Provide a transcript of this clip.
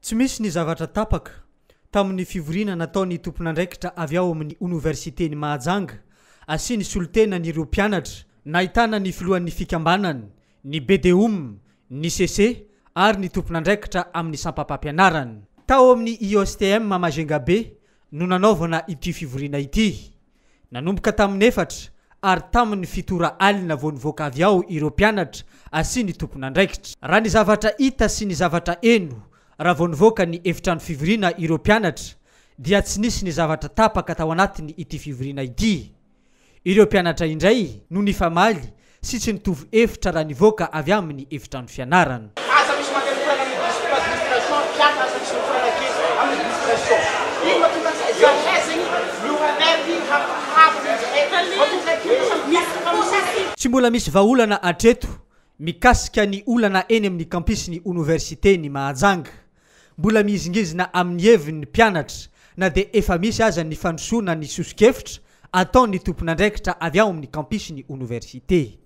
Tsy misy ny zavatra tapaka tamin'ny fivoriana nataon'ny tompon'andraikitra avy ao amin'ny Oniversiten'i Mahajanga sy ny solontenan'ireo mpianatra, nahitana ny filohan'ny fikambanana, ny BDOM, ny CC ary ny tompon'andraikitra amin'ny sampam-pampianarana. Tao amin'ny IOSTM Majunga Be no nanaovana ity fivoriana ity. Nanomboka tamin'ny efatra ary tamin'ny fito ora alina vao nivoaka avy ao ireo mpianatra sy ny tompon'andraikitra. Raha ny zavatra hita sy ny zavatra heno raha vao nivoaka ny efitrano fivoriana ireo mpianatra dia tsy nisy ny zavatra tapaka tao anatiny ity fivoriana ity. Ireo mpianatra indray no nifamaly sy tsy nitovy hevitra raha nivoaka avy amin'ny efitrano fianarana. Aza misy mandeha mikorana amin'ny district administration mpianatra aza misy mikorana kely amin'ny administration ino mahatonga an'izay zahay zegny mihoanety hafahafa zegny zahay mahatonga kely samy mpianatra fa Tsy mbola misy vahaolana hatreto mikasika ny olana eny amin'ny kampisin'ny Oniversiten'i Mahajanga. Mbola mihizingizina amin'ny heviny ny mpianatra na dia efa misy aza ny fandrosoana ny soso-kevitra ataon'ny tompon'andraikitra avy ao amin'ny kampisin'ny oniversite.